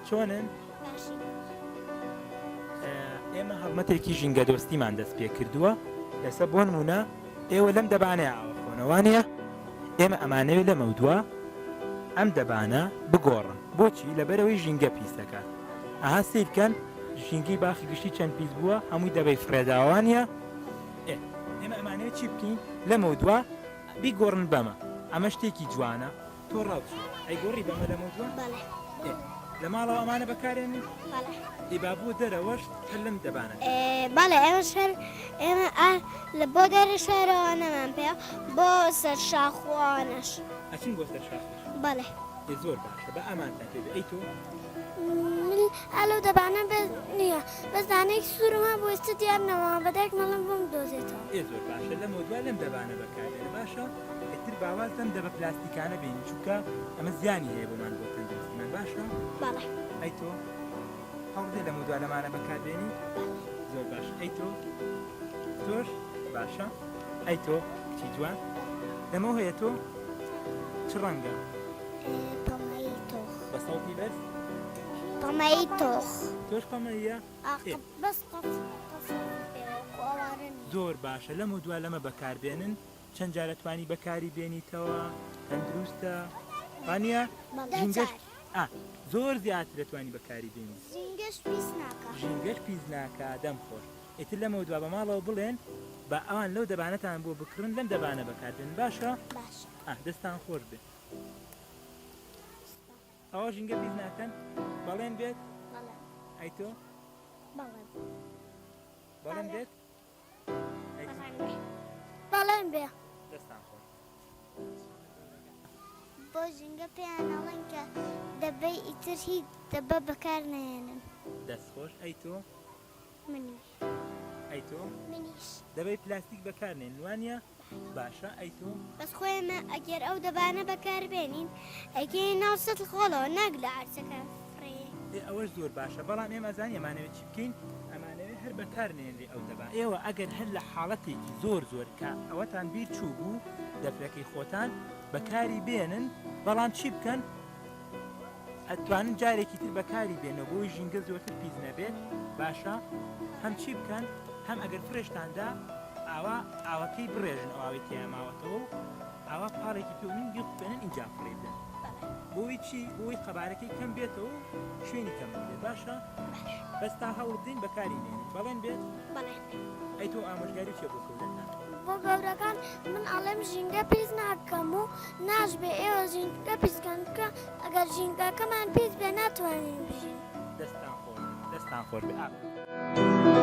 چۆنن؟ باشین. ئێمە هەڵمەتێکی ژینگەدۆستیمان دەست پێ کردووە ئێستا بۆ نمونە ئێوە لەم دەبانەیە ئاوە خۆنەوە وانە ئێمە ئەمانەوێ لەمەودوا ئەم دەبانە بگۆڕن بۆچی لەبەرەوەی ژینگە پیس دەکات ئەها سیرکەن ژینگەی باخی گشتی چەند پیس بووە هەمووی دەبەی فڕێداوانە ئێمە ئەمانەوێت چی بکەین لەمەودوا بیگۆڕن بەمە ئەمە شتێکی جوانە تۆ ڕاو چیە؟ ئەی گۆڕی بەمە لەمەودوا؟ بەڵێ. ئێ لە ماڵەوە ئەمانە بەکارێنن؟ بەڵێ. ئەی با بۆ دەرەوەش هەر لەم دەبانە ئێ بەڵێ ئێمەش هەر ئێمە ئا لە بۆ دەرە شارەوانەمان پێیە بۆ سەر شاخ و ئەوانەش. ئەچن بۆ سەر شاخیش؟ بەڵێ. ئێ زۆر باشە با ئامانتان پێ بێ ئەی تۆ؟ من ئا لەو دەبانە بەس نییە بەس دانەیەکی سوورم هەبوو ئێستا دیار نەما بە دایکم ئەڵێم بۆم بدۆزێتەوە. ئێ زۆر باشە لەمەودوا لەم دەبانە بەکاربێنە باشە ئیتر با واز لەم دەبە پلاستیکانە بێنین چونکە ئەمە زیانی هەیە بۆمان بۆ تەندروستیمان باشە؟ بەڵێ. ئەی تۆ هەوڵدێ لەمەودوا لەمانە بەکاربێنی؟ بەڵێ. زۆر باش ئەی تۆ تۆش باشە ئەی تۆ کچی جوان لەمەو هەیە تۆ چ ڕەنگە؟ پەمەیی تۆخ. بە سەوتی بەرز؟ پەمەیی تۆخ. تۆش پەمەییە؟ بەس قەسەم پێوە وەکو ئەوانە نییە. زۆر باشە لەمەودوا لەمە بەکاربێنن چەند جار ئەتوانی بەکاری بێنیتەوە تەندروستە وانیە ژینگەش ئا زۆر زیاتر ئەتوانی بەکاری بێنی ژینگەش پیس ناکا ژینگەش پیس ناکا دەم خۆش ئیتر لەمەودوا بە ماڵەوە بڵێن با ئەوان لەو دەبانەتان بۆ بکڕن لەم دەبانە بەکار بێنن باشە باشە ئا دەستان خۆش بێ ئەوە ژینگە پیس ناکەن بەڵێن بێت ئەی تۆ بەڵێن بەڵێن بێت بەڵێن بێ. دەستان خۆش. بۆ ژینگە پێیان ئەڵێن کە دەبەی ئیتر هیچ دەبە بەکار نەهێنن. دەست خۆش ئەی تۆ؟ منیش. ئەی تۆ؟ منیش. دەبەی پلاستیک بەکار نێنن وانیە؟ باشە ئەی تۆ؟ بەس خۆ ئێمە ئەگەر ئەو دەبانە بەکار بێنین ئەیکەینە ناو سەتڵ خۆڵەوە ناک لە عەرزەکان فڕێیەین. ئێ ئەوەش زۆر باشە بەڵام ئێمە ئەزانی ئەمانەوێ چی بکەین ئەمانەوێ هەر بەکار نەیەنرێ ئەو دەبا ئێوە ئەگەر هەر لە حاڵەتێکی زۆر زۆر کە ئەوەتان بیر چوو بوو دەفرەکەی خۆتان بەکاری بێنن بەڵام چی بکەن ئەتوانن جارێکی تر بەکاری بێنەوە بۆی ژینگە زۆرتر پیس نەبێت باشە هەم چی بکەن هەم ئەگەر فرێشتاندا ئاوا ئاوەکەی بڕێژن ئەو ئاوەی تیا ماوەتەوە و ئاوا پاڵێکی پێونین بیقوتێنن ئینجا فڕێ بدەن بۆی چی بۆی قەبارەکەی کەم بێتەوە و شوێنی کەم بگرێت باشە بەس تا هەوڵ بدەین بەکاری نێنین بەڵێن بێت بەڵێن ئەی تۆ ئامۆژگاری چیە بۆ گەورەکان؟ بۆ گەورەکان من ئەڵێم ژینگە پیس ناکەم و ناشبێ ئێوە ژینگە پیس کەن چونکە ئەگەر ژینگەکەمان پیس بێ ناتوانین بژین. دەستتان خۆش بێت دەستتان خۆش بێت ئافەرین.